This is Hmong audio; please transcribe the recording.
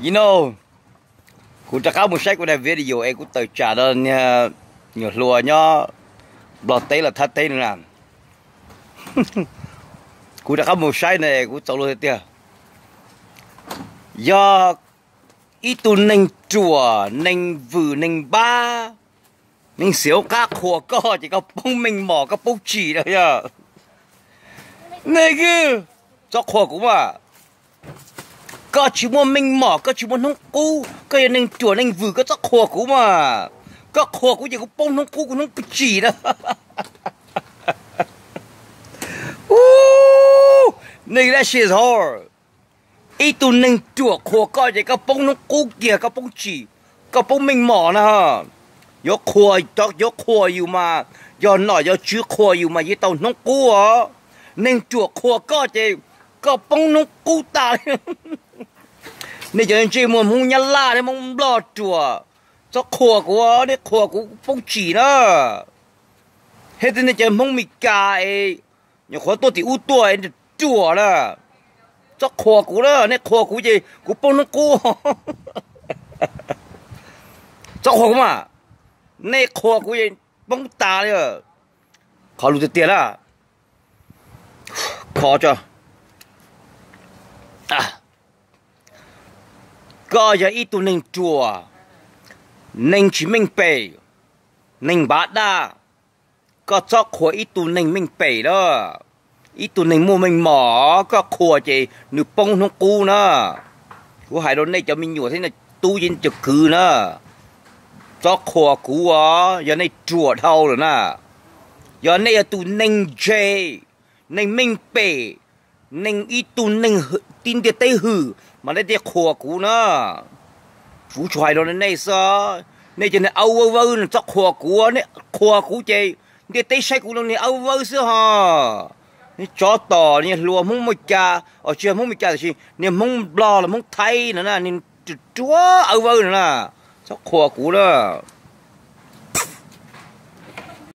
You know, kuv rov qab mus saib kuv daim video es kuv tawm tsam rau niag nyuam hluas nyob Nplog teb los Thab teb no na. Kuv rov qab mus saib na kuv txaus luag tiag tiag. Yog ib tug neeg ruam, neeg vwm, neeg npab, neeg xiam ub qab qhuas koj ces koj poob meej mom, koj poob tsim na yog. Neeg, txhob qhuas kuv mas. Koj tsis muaj meej mom, koj tsis muaj hnub qub, koj yog neeg ruam neeg vwm, koj txhob qhuas kuv mas. Koj qhuas kuv ces kuv poob hnub qub, kuv hnub tsim na. Ub, neeg, that shit is hard. Ib tug neeg ruam qhuas koj ces koj poob hnub qub kiag, koj poob tsim, koj poob meej mom na. Yuav qhuas, yuav qhuas yus mas, yog nom yog tswv qhuas yus mas yeej tau hnub qub os. Neeg ruam qhuas koj ces koj poob hnub qub tas li. Nej cov ntsej muag Hmoob Nyab Laj thiab Hmoob Nplog ruam, txhob qhuas kuv, nej qhuas kuv poob tsim na. Thiab tej nej cov Hmoob Mes Kas es nyuam qhuav tuaj tim ub tuaj es ruam na, txhob qhuas kuv na, nej qhuas kuv ces kuv poob hnub qub. Txhob qhuas kuv mas, nej qhuas kuv ces poob tas li. Qhov lus tiag tiag na, kho tso. Koj yog ib tug neeg ruam, neeg tsis meej pem, neeg npav daj, koj txhob qhuas ib tug neeg meej pem na. Ib tug neeg muaj meej mom koj qhuas ces nws poob hnub qub na. Kuv hais rau nej cov me nyuam thiab nej tub yeej cov kwv na, txhob qhuas kuv os, yog nej ruam dhau lawm na. Yog nej yog tus neeg ntse, neeg meej pem, neeg ib tug neeg tib ntiaj teb hwm mas nej thiaj qhuas kuv na. Kuv tsuas hais rau nej xwb, nej cov niag awb vawb vawb no txhob qhuas kuv, nej qhuas kuv ces ntiaj teb saib kuv rau niag awb vawb xwb ho. Niag tsov tom niag hluas Hmoob Mes Kas, tsis yog Hmoob Mes Kas tiam sis niag Hmoob Nplog los Hmoob Thaib no na, niag ruam ruam awb vawb no na, txhob qhuas kuv na.